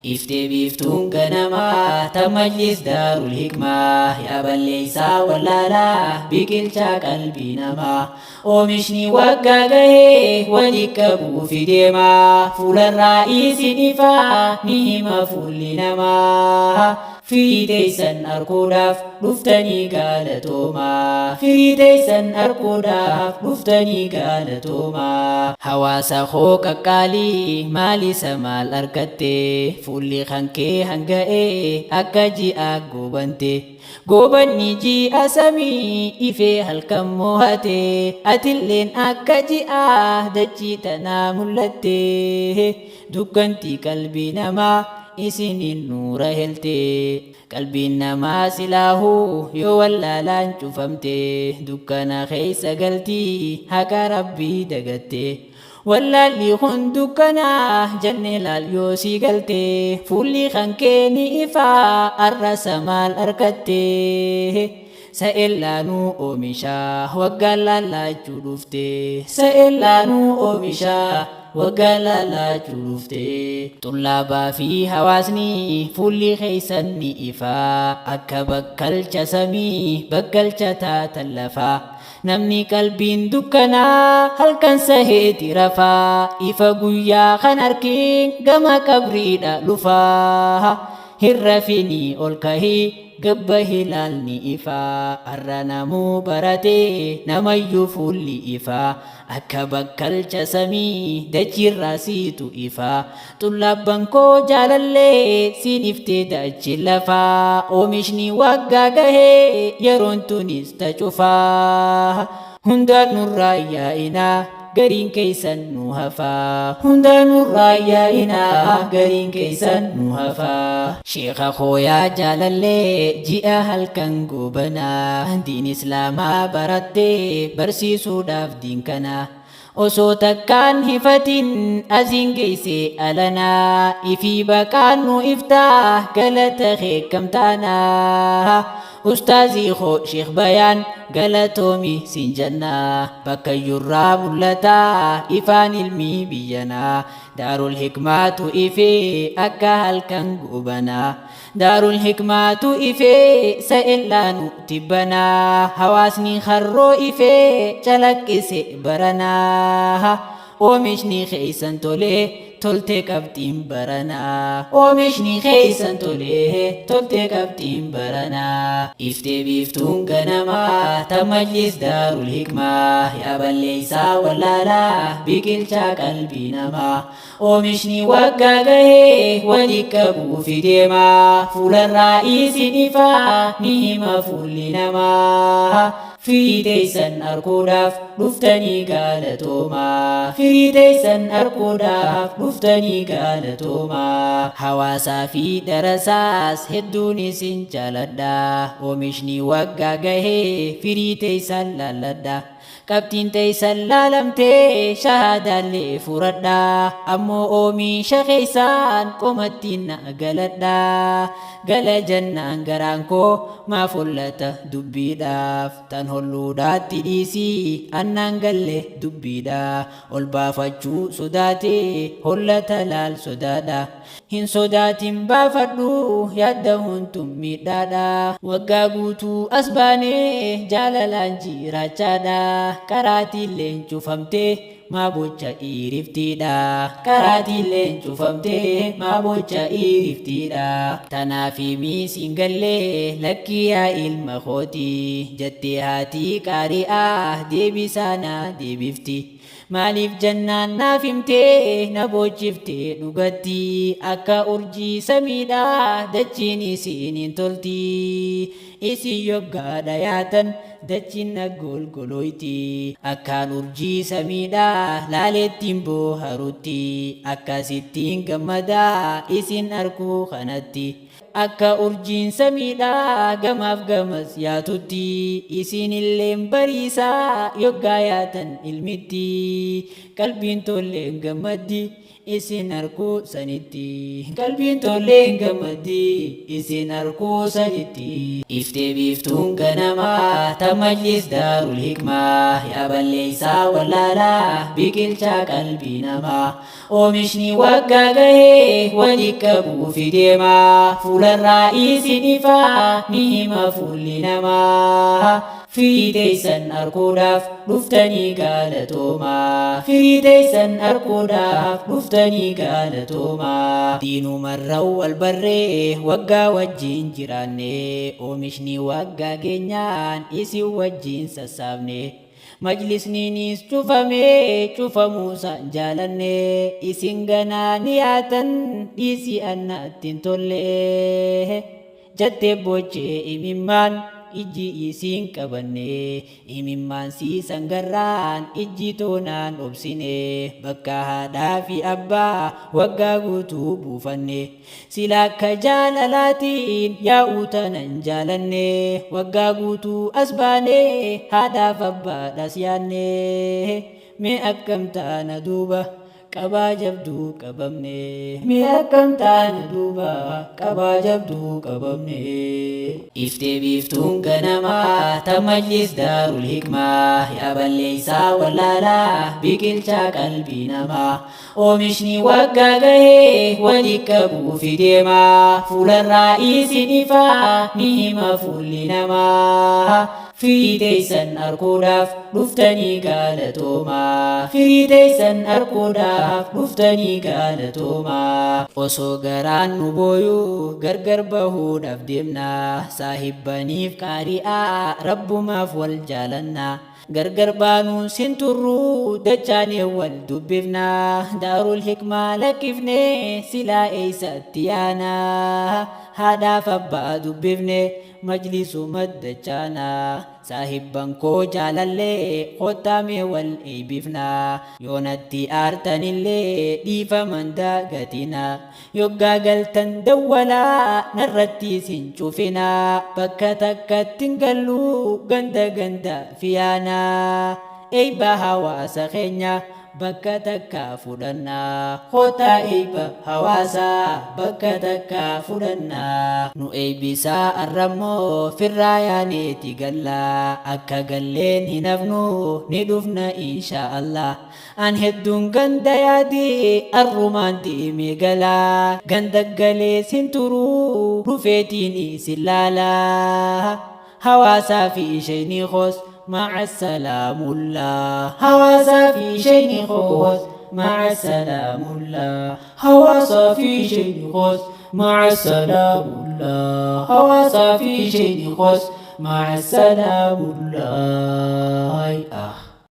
Iftee biiftuun ganamaa ta majlis daarul hikmaa yaa balleeysaa wallaalaa biqilchaa qalbii namaa oomishni waggaa gahee wali qabuufi deemaa fuularraa isin ifaa ni hima fuulli namaa firii teeysan arkuudhaaf dhuftanii gaalatoomaa firii teeysan arkuudhaaf dhuftanii gaalatoomaa hawaasa koo qaqqaalii maal isa maal arkatte fuulli kan kee hanga'ee akka ji'a goobante goobanni ji'a samii ifee halkan moohate atilleen akka ji'a dachii tanaa mul'atte dukkanti qalbii namaa isiniin nuura helte qalbiin namaa silaahuu yoo wallaalaan cufamte dukkana keessa galtii haqa rabbii dagatte wallaalli kun dukkana jennee laal yoo sii galte fuulli kan kee ni ifaa arrasa maal arkatte sa'ellaanuu oomisha waggaan lallaachuu dhufte sa'ellaanuu oomisha waggaan lallaachuu dhufte xullaabaa fi hawaasni fuulli keessan ni ifaa akka bakkalcha samii bakkalcha taatan lafaa namni qalbiin dukkanaa halkan saheeti rafaa ifa guyyaa kan arkin gama qabriidha dhufaa hin rafinii ol kahii gabba hilaalni ifaa har'a namuu baratee namayyuu fuulli ifaa akka bakkalcha samii dachiirraa siitu ifaa xullaabban koo jaalallee siin iftee dachi lafaa oomishni waggaa gahee yeroon tunis ta cufaa hundaan nurraa yaa'inaa gariin keessan nu hafaa hundaan nurraa yaa'inaa gariin keessan nu hafaa sheekha kooyaa jaalallee ji'a halkan goobanaa diin islaamaa barattee barsiisuudhaaf diin kana osoo takkaan hifatin asiin geeyse alanaa ifii baqaan nu iftaa galata keekkamtaanaa ustaazii koo sheekh bayaan galatoomi siin jannaa bakka iyyurraa mul'ataa ifaan ilmii biyyanaa daarul hikmaatu ifee akka halkan goobanaa daarul hikmaatu ifee sa'ellaanu tibbanaa hawaasni harroo ifee calaqqise baranaa oomishni keessan tolee tolte qabxiin baranaa oomishni keessan tolee tolte qabxiin baranaa iftee biiftuun ganamaa ta majlis daarul hikmaa yaa balleeysaa wallaalaa biqilchaa qalbii namaa oomishni waggaa gahee wali qabuufi deemaa fuularraa isin ifaa ni hima fuulli namaa firii teessan arkuudhaaf dhuftanii galatoomaa firii teessan arkuudhaaf dhuftanii galatoomaa hawaasaa fi darasaas hedduun isin jaaladha oomishni waggaa gahee firii teessan laalladha qabxiin teessan laalamtee shahaadaallee furadha ammoo oomisha keessaan qomattiin na galadha gala jennaan garaan koo maaf hollata dubbiidhaaf tan holluudhaatti dhiisii annaan galle dubbiidha ol baafachuu sodaatee hollata laal sodaadha hin sodaatin baafadhu yaadda huntum miidhaadha waggaa guutuu as baanee jaalalaan jiraachaadha karaatiilleen cufamtee maa bocha iiriftiidha karaatiilleen cufamtee maa bocha iiriftiidha tanaafi miisiin gallee lakkii yaa ilma kooti jettee haatii qaari'aa deebisaa na deebifti maaliif jennaan naaf himtee na boochiftee dhugatti akka urjii samiidha dachiin isiin tolti isin yoggaadha yaatan dachiin na golgoloyti akkaan urjii samiidha laaleettiin booharutti akkasittiin gammadaa isin arkuu kanatti akka urjiin samiidha gamaaf gamas yaatutti isin illeen bariisaa yoggaa yaatan ilmitti qalbiin tolleen gammaddi. Isin arkuu sanitti qalbiin tolleen gammaddi isin arkuu sanitti. Iftee biiftuun ganamaa ta majlis daarul hikmaa yaa balleeysaa wallaalaa biqilchaa qalbii namaa oomishni waggaa gahee wali qabuufi deemaa fuularraa isin ifaa ni hima fuulli namaa firii teeysan arkuudhaaf dhuftanii galatoomaa firii teeysan arkuudhaaf dhuftanii galatoomaa diinumarra wal barree waggaa wajjiin jiraanne oomishni waggaa geenyaan isin wajjiin sassaabne majlisniinis cufamee cufamuusaan jaalanne isin ganaa ni yaatan dhiisii annatti hin tolle jattee boochee imimmaan ijji isiin qabanne imimmaan siisan garraan ijji toonaan obsine bakka haadhaa fi abbaa waggaa guutuu buufanne sila akka jaalalaatiin yaa'uu tanan jaalanne waggaa guutuu as baane haadhaaf abbaadhas yaanne mee akkam taana duuba qabaa jabduu qabamne mee akkam taana duuba qabaa jabduu qabamne. Iftee biiftuun ganamaa ta majlis daarul hikmaa yaa balleeysaa wallaalaa biqilchaa qalbii namaa oomishni waggaa gahee wali qabuufi deemaa fuularraa isin ifaa ni hima fuulli namaa firii teeysan arkuudhaaf dhuftanii galatoomaa firii teeysan arkuudhaaf dhuftanii galatoomaa osoo garaan nu booyuu gargar bahuudhaaf deemna saahibbaniif qaari'aa rabbumaaf wal jaalannaa gargar baanuun sin turruu dachaanee wal dubbifna daarul hikmaa lakkifne silaa eeysatti yaana haadhaaf abbaa dubbifne majlisuma dachaana saahibban koo jaalallee kottaamee wal eeybifna yoonatti aartanillee dhiifaman daagatina yoggaa galtan dawwalaa narratti sin cufina bakka takkatti hin gallu ganda ganda fiyaana eeyba hawaasa keenya bakka takka fudhannaa kottaa eeyba hawaasaa bakka takka fudhannaa nu eeybisaa arrammoo firraa yaaneeti gallaa akka galleen hin hafnu ni dhufna insha Allah an hedduun ganda yaadi arrumaan deemee galaa ganda galee sin turuu dhufeetiin isin laalaa hawaasaa fi isheenii koos maca salaamullaa hawaasaa fi isheenii koos maca salaamullaa hawaasaa fi isheenii koos maca salaamullaa hawaasaa fi isheenii koos maca salaamullaa.